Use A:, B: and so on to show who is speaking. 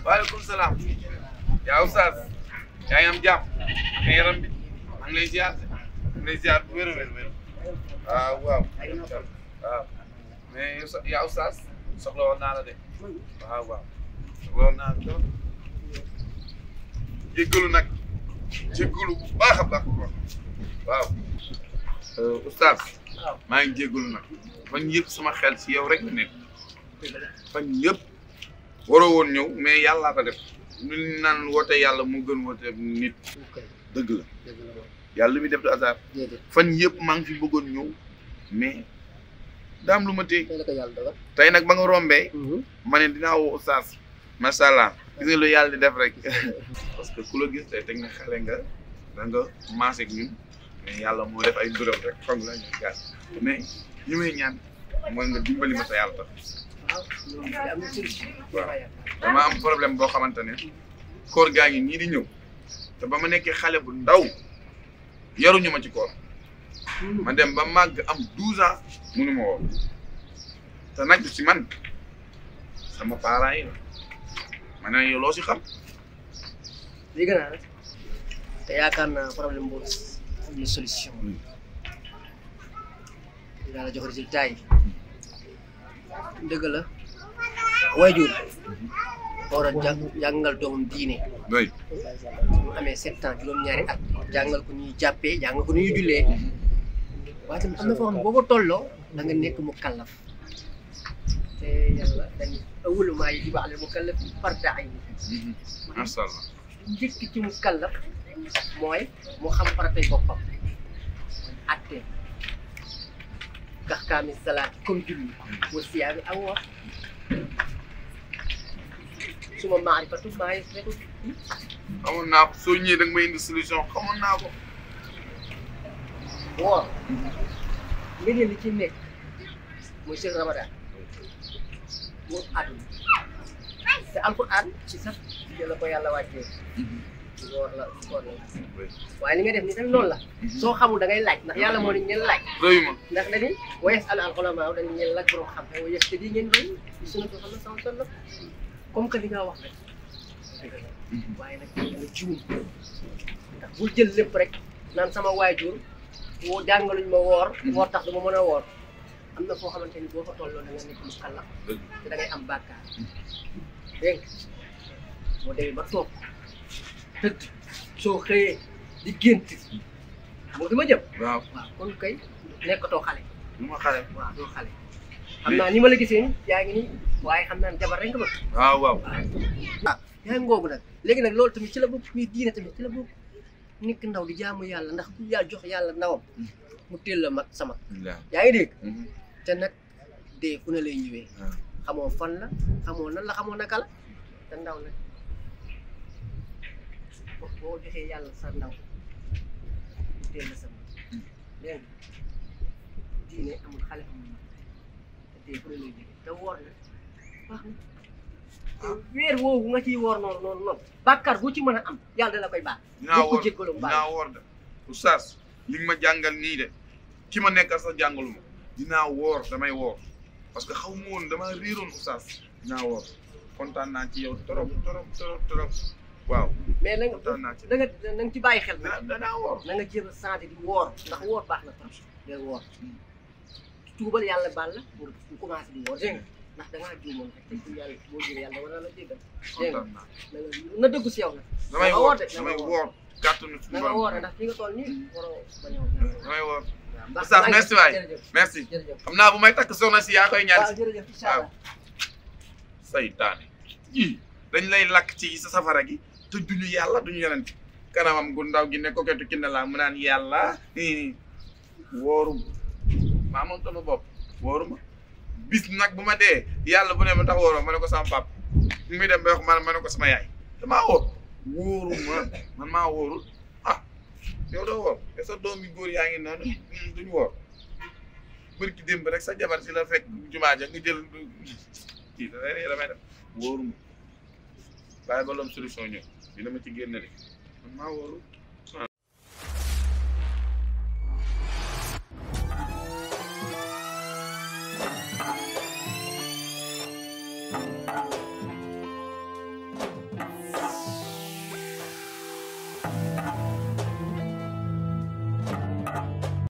A: waaleykum salaam. yaa Oustaz. yaa ngi am jàmm. nga yaram bi. maa ngi lay ziar. maa ngi lay ziar bu wér a wér. waaw waaw. waaw. mais yaa Oustaz. soxla woon naa la de. waaw waaw. soxla woon naa la de. jéggalu nag. jéggalu bu baax a baax. waaw. Oustaz. maa ngi jéggalu nag. fan yëpp sama xel si yow rek la nekk. fan yëpp. waroo woon ñëw mais yàllaa ko def lu ñu naan woote yàlla mu gën woote nit dëgg la yàlla mi def du hasard fan yëpp maa ngi fi bëggoon ñëw mais daam lu ma téye tey nag ba nga rombee ma ne dinaa woo Oustaz macha allah gis nga lu yàlla di def rek parce que ku la gis tey teg na xale nga da nga maase ak ñun mais yàlla moo def ay mbiram rek foog la ñu gàtt mais li may ñaan mooy nga dimbali ma sa yàlla tax waaw dama am problème boo xamante ne koor gaa ngi nii di ñëw te ba ma nekkee xale bu ndaw yaruñu ma ci koor ma dem ba màgg am 12 ans mënu ma woo te nag ci man sama parents yi la ma ne yow loo si xam.
B: dégg naa rek te yaakaar naa problème boobu am na solution. dinaa la jox résultat yi. dëgg la waajur war a jàngal doomam diine
A: oui
B: mu amee 7 ans juróom-ñaari at jàngal ko ñuy jàppee jàngal ko ñuy jullee waaye tamit am na foo xam ne boo ko tolloo da nga nekk mu kallaf te yàlla dañ awwalu maa yajibu alal mukallaf fardu ayn
A: macha allah
B: njëkk ci mu kallaf mooy mu xam faratay boppam atte kaxkaami salaat comme julli wa siyaami ak woor suma maarifatu maa ngi rek
A: xamoon naa ko soo ñëwee da nga may indi solution xamoon naa ko.
B: woor ngeen li ci nekk mooy seen ramadan moo àdduna te alquran ci sax la ko yàlla wàccee woor la koor la waaye li nga def ni tamit noonu la soo xamul da ngay laaj ndax yàlla moo ne ngeen laaj
A: doyuma
B: ndax dañuy wa yasalu al ulama dañu ngeen laaj borom xam te wa yastadi ngeen doy ci sunnatu Muhammad sallallahu alayhi wa sallam comme que li nga wax rek waaye nag nga jiwum ndax bul jël lépp rek naan sama waajur woo jàngaluñ ma woor woor tax dama mën a woor am na foo xamante ni boo fa tolloo da nga nekk mu kàlla te da ngay am bàkkaar dégg nga moo demee ba toog tëdd soo xëyee di gént moo fi ma jëm
A: waaw
B: waaw kon kay nekkatoo xale
A: lu ma xale
B: waaw doo xale xam naa ni ma la gisee ni yaa ngi nii waaye xam naa ne jabar rek nga bëgg
A: waaw waaw
B: yaa ngi ngoogu nag léegi nag loolu tamit ci la bokk ñuy diine tamit ci la bokk nekk ndaw di jaamu yàlla ndax ku yàlla jox yàlla ndawam mu teel la mag sama yaa ngi dégg te nag dee fu ne lay ñëwee xamoo fan la xamoo nan la xamoo naka la te ndaw nag boo joxee yàlla sa ndaw mu teel la sama dégg nga diine amul xale amul mag te dee fu ne lay ñëwee te woor na baax na te weer woowu nga ciy woor noonu bàkkaar bu ci mën a am yàlla da la koy baax
A: dinaa woor de Oustaz li nga ma jàngal nii de ki ma nekkal sax jàngalu ma dinaa woor damay woor parce que xaw ma woon dama réeroon Oustaz dinaa woor kontaan naa ci yow trop waaw
B: mais
A: kontaan naa ci
B: na nga ci bàyyi xel
A: danaa woor
B: na nga jéem a changé di woor ndax woor baax na trop del woor tuubal yàlla baal la nga commencé di woor dégg nga ndax dangaa juumoon rek te yàlla boo jëlee yàlla war na la jéggal dégg nga na dëggu si yow nag
A: damay woor kàttanu
B: na nga woor ndax fi nga toll nii waroo bañ a woor
A: damay woor Oustaz merci waay merci xam naa bu may takk soxna si yaa koy ñaan si
B: jërëjëf incha allah
A: saytaane ji dañ lay lakk ci sa safara gi te duñu yàlla duñu yonent kanamam gu ndaw gi ne koketu ki ne laa mu naan yàlla wóoruma maa moom sama bopp wóoruma bis nag bu ma dee yàlla bu ne ma tax wóoruma ma ne ko sama pap muy dem ba wax ma ne ko sama yaay damaa wóor wóoruma man maa wóorul ah yow doo wóor te sa doom yi góor yaa ngi noonu duñu wóor bërki démb rek sa jabar si la fekk jumaa ja nga jël kii damay def wóoruma bàyyi ba loom solution ñëw dina ma ci génne de man maa wóorul